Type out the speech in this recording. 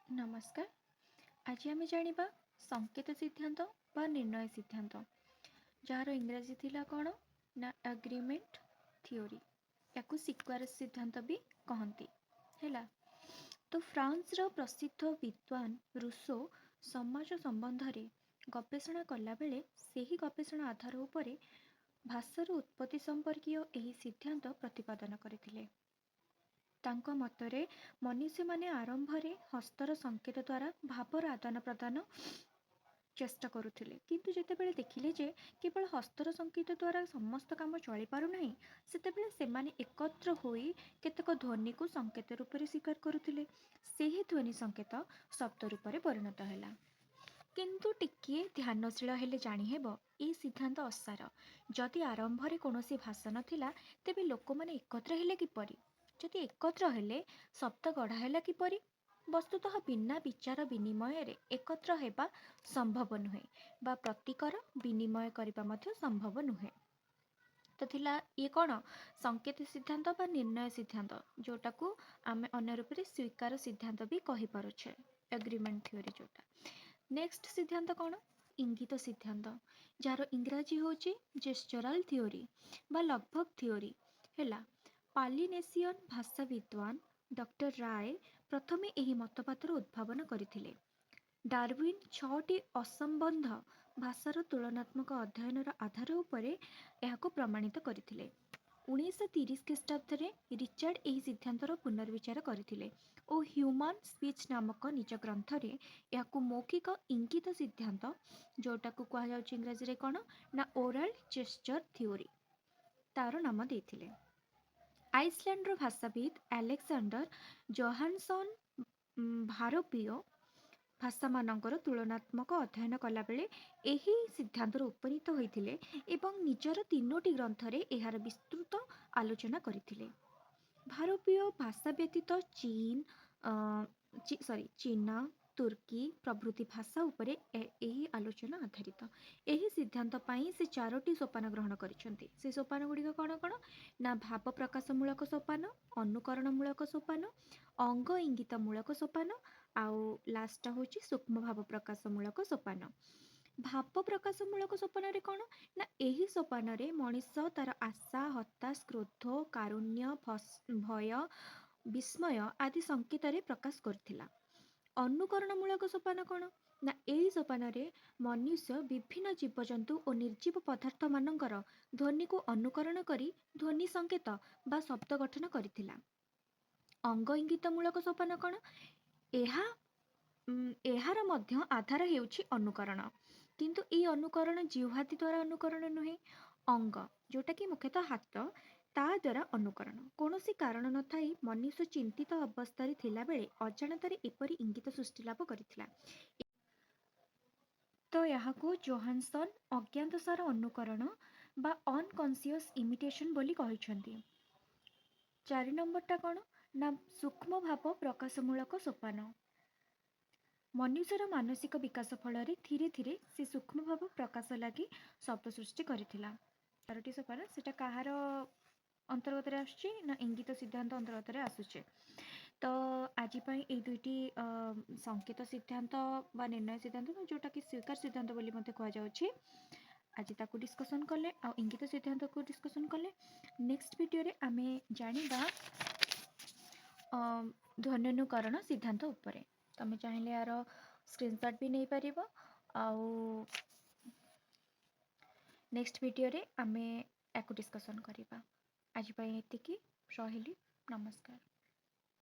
ନମସ୍କାର। ଆଜି ଆମେ ଜାଣିବା ସଂକେତ ସିଦ୍ଧାନ୍ତ ବା ନିର୍ଣ୍ଣୟ ସିଦ୍ଧାନ୍ତ, ଯାହାର ଇଂରାଜୀ ଥିଲା କ'ଣ ନା ଆଗ୍ରିମେଣ୍ଟ ଥିଓରି। ୟାକୁ ସ୍ୱୀକାର ସିଦ୍ଧାନ୍ତ ବି କହନ୍ତି। ହେଲା ତ, ଫ୍ରାନ୍ସର ପ୍ରସିଦ୍ଧ ବିଦ୍ୱାନ ରୁଷୋ ସମାଜ ସମ୍ବନ୍ଧରେ ଗବେଷଣା କଲାବେଳେ ସେହି ଗବେଷଣା ଆଧାର ଉପରେ ଭାଷାର ଉତ୍ପତ୍ତି ସମ୍ପର୍କୀୟ ଏହି ସିଦ୍ଧାନ୍ତ ପ୍ରତିପାଦନ କରିଥିଲେ। ତାଙ୍କ ମତରେ ମନୁଷ୍ୟମାନେ ଆରମ୍ଭରେ ହସ୍ତର ସଂକେତ ଦ୍ୱାରା ଭାବର ଆଦାନ ପ୍ରଦାନ ଚେଷ୍ଟା କରୁଥିଲେ। କିନ୍ତୁ ଯେତେବେଳେ ଦେଖିଲେ ଯେ କେବଳ ହସ୍ତର ସଂକେତ ଦ୍ୱାରା ସମସ୍ତ କାମ ଚଳିପାରୁନାହିଁ, ସେତେବେଳେ ସେମାନେ ଏକତ୍ର ହୋଇ କେତେକ ଧ୍ୱନିକୁ ସଂକେତ ରୂପରେ ସ୍ୱୀକାର କରୁଥିଲେ। ସେହି ଧ୍ୱନି ସଂକେତ ଶବ୍ଦ ରୂପରେ ପରିଣତ ହେଲା। କିନ୍ତୁ ଟିକିଏ ଧ୍ୟାନଶୀଳ ହେଲେ ଜାଣିହେବ, ଏହି ସିଦ୍ଧାନ୍ତ ଅସାର। ଯଦି ଆରମ୍ଭରେ କୌଣସି ଭାଷା ନଥିଲା, ତେବେ ଲୋକମାନେ ଏକତ୍ର ହେଲେ କିପରି? ଯଦି ଏକତ୍ର ହେଲେ, ଶବ୍ଦ ଗଢ଼ା ହେଲା କିପରି? ବସ୍ତୁତଃ ବିନା ବିଚାର ବିନିମୟରେ ଏକତ୍ର ହେବା ସମ୍ଭବ ନୁହେଁ ବା ପ୍ରତୀକର ବିନିମୟ କରିବା ମଧ୍ୟ ସମ୍ଭବ ନୁହେଁ। ତ ଥିଲା ଇଏ କ'ଣ ସଂକେତ ସିଦ୍ଧାନ୍ତ ବା ନିର୍ଣ୍ଣୟ ସିଦ୍ଧାନ୍ତ, ଯେଉଁଟାକୁ ଆମେ ଅନ୍ୟ ରୂପରେ ସ୍ୱୀକାର ସିଦ୍ଧାନ୍ତ ବି କହିପାରୁଛେ, ଏଗ୍ରିମେଣ୍ଟ ଥିଓରି ଯେଉଁଟା। ନେକ୍ସଟ ସିଦ୍ଧାନ୍ତ କ'ଣ? ଇଙ୍ଗିତ ସିଦ୍ଧାନ୍ତ, ଯାହାର ଇଂରାଜୀ ହେଉଛି ଜେସ୍ଚରାଲ ଥିଓରି ବା ଲଗଭଗ ଥିଓରି। ହେଲା, ପାଲିନେସିୟନ ଭାଷା ବିଦ୍ୱାନ ଡକ୍ଟର ରାୟ ପ୍ରଥମେ ଏହି ମତବାଦର ଉଦ୍ଭାବନ କରିଥିଲେ। ଡାରୱିନ୍ ଛଅଟି ଅସମ୍ବନ୍ଧ ଭାଷାର ତୁଳନାତ୍ମକ ଅଧ୍ୟୟନର ଆଧାର ଉପରେ ଏହାକୁ ପ୍ରମାଣିତ କରିଥିଲେ। 1930 ଖ୍ରୀଷ୍ଟାବ୍ଦରେ ରିଚାର୍ଡ ଏହି ସିଦ୍ଧାନ୍ତର ପୁନର୍ବିଚାର କରିଥିଲେ ଓ ହ୍ୟୁମାନ ସ୍ପିଚ୍ ନାମକ ନିଜ ଗ୍ରନ୍ଥରେ ଏହାକୁ ମୌଖିକ ଇଙ୍ଗିତ ସିଦ୍ଧାନ୍ତ, ଯେଉଁଟାକୁ କୁହାଯାଉଛି ଇଂରାଜୀରେ କ'ଣ ନା ଓରାଲ ଜେସ୍ଚର ଥିଓରି, ତାର ନାମ ଦେଇଥିଲେ। ଆଇସଲ୍ୟାଣ୍ଡର ଭାଷାବିତ୍ ଆଲେକ୍ସାଣ୍ଡର ଜୋହାନସନ୍ ଭାରୋପୀୟ ଭାଷାମାନଙ୍କର ତୁଳନାତ୍ମକ ଅଧ୍ୟୟନ କଲାବେଳେ ଏହି ସିଦ୍ଧାନ୍ତରେ ଉପନୀତ ହୋଇଥିଲେ ଏବଂ ନିଜର ତିନୋଟି ଗ୍ରନ୍ଥରେ ଏହାର ବିସ୍ତୃତ ଆଲୋଚନା କରିଥିଲେ। ଭାରୋପୀୟ ଭାଷା ବ୍ୟତୀତ ଚୀନ, ସରି, ଚୀନା, ତୁର୍କୀ ପ୍ରଭୃତି ଭାଷା ଉପରେ ଏହି ଆଲୋଚନା ଆଧାରିତ। ଏହି ସିଦ୍ଧାନ୍ତ ପାଇଁ ସେ ଚାରୋଟି ସୋପାନ ଗ୍ରହଣ କରିଛନ୍ତି। ସେ ସୋପାନ ଗୁଡ଼ିକ କ'ଣ କ'ଣ ନା ଭାବ ପ୍ରକାଶମୂଳକ ସୋପାନ, ଅନୁକରଣମୂଳକ ସୋପାନ, ଅଙ୍ଗ ଇଙ୍ଗିତମୂଳକ ସୋପାନ ଆଉ ଲାଷ୍ଟଟା ହେଉଛି ସୂକ୍ଷ୍ମ ଭାବ ପ୍ରକାଶମୂଳକ ସୋପାନ। ଭାବ ପ୍ରକାଶମୂଳକ ସୋପାନରେ କ'ଣ ନା ଏହି ସୋପାନରେ ମଣିଷ ତାର ଆଶା, ହତାଶ, କ୍ରୋଧ, କାରୁଣ୍ୟ, ଭୟ, ବିସ୍ମୟ ଆଦି ସଂକେତରେ ପ୍ରକାଶ କରିଥିଲା। ଅନୁକରଣମୂଳକ ସୋପାନ କ'ଣ ନା ଏହି ସୋପାନରେ ମନୁଷ୍ୟ ବିଭିନ୍ନ ଜୀବଜନ୍ତୁ ଓ ନିର୍ଜୀବ ପଦାର୍ଥମାନଙ୍କର ଧ୍ୱନିକୁ ଅନୁକରଣ କରି ଧ୍ୱନି ସଂକେତ ବା ଶବ୍ଦ ଗଠନ କରିଥିଲା। ଅଙ୍ଗ ଇଙ୍ଗିତମୂଳକ ସୋପାନ କ'ଣ? ଏହାର ମଧ୍ୟ ଆଧାର ହେଉଛି ଅନୁକରଣ। କିନ୍ତୁ ଏହି ଅନୁକରଣ ଜିହ୍ୱାଦି ଦ୍ୱାରା ଅନୁକରଣ ନୁହେଁ, ଅଙ୍ଗ, ଯେଉଁଟାକି ମୁଖ୍ୟତଃ ହାତ, ତା ଦ୍ୱାରା ଅନୁକରଣ। କୌଣସି କାରଣ ନଥାଇ ମନୁଷ୍ୟ ଚିନ୍ତିତ ଅବସ୍ଥାରେ ଥିଲାବେଳେ ଅଜାଣତରେ ଏପରି ଇଙ୍ଗିତ ସୃଷ୍ଟି ଲାଭ କରିଥିଲା। ତ ଏହାକୁ ଜୋହାନସନ୍ ଅଜ୍ଞାତସାର ଅନୁକରଣ ବା ଅନକନସିୟସ୍ ଇମିଟେସନ୍ ବୋଲି କହିଛନ୍ତି। 4 ନମ୍ବରଟା କ'ଣ ନା ସୂକ୍ଷ୍ମ ଭାବ ପ୍ରକାଶମୂଳକ ସୋପାନ। ମନୁଷ୍ୟର ମାନସିକ ବିକାଶ ଫଳରେ ଧୀରେ ଧୀରେ ସେ ସୂକ୍ଷ୍ମ ଭାବ ପ୍ରକାଶ ଲାଗି ଶବ୍ଦ ସୃଷ୍ଟି କରିଥିଲା। ଚାରୋଟି ସୋପାନ, ସେଟା କାହାର ଅନ୍ତର୍ଗତରେ ଆସୁଛି ନା ଇଙ୍ଗିତ ସିଦ୍ଧାନ୍ତ ଅନ୍ତର୍ଗତରେ ଆସୁଛି। ତ ଆଜି ପାଇଁ ଏଇ ଦୁଇଟି ସଂକେତ ସିଦ୍ଧାନ୍ତ ବା ନିର୍ଣ୍ଣୟ ସିଦ୍ଧାନ୍ତ, ଯେଉଁଟାକି ସ୍ୱୀକାର ସିଦ୍ଧାନ୍ତ ବୋଲି ମଧ୍ୟ କୁହାଯାଉଛି, ଆଜି ତାକୁ ଡିସ୍କସନ୍ କଲେ ଆଉ ଇଙ୍ଗିତ ସିଦ୍ଧାନ୍ତକୁ ଡିସ୍କସନ୍ କଲେ। ନେକ୍ସଟ ଭିଡ଼ିଓରେ ଆମେ ଜାଣିବା ଧ୍ୱନ୍ୟନୁକରଣ ସିଦ୍ଧାନ୍ତ ଉପରେ। ତମେ ଚାହିଁଲେ ଏହାର ସ୍କ୍ରିନସଟ୍ ବି ନେଇପାରିବ ଆଉ ନେକ୍ସଟ ଭିଡ଼ିଓରେ ଆମେ ୟାକୁ ଡିସ୍କସନ୍ କରିବା। ଆଜି ପାଇଁ ଏତିକି ରହିଲି। ନମସ୍କାର।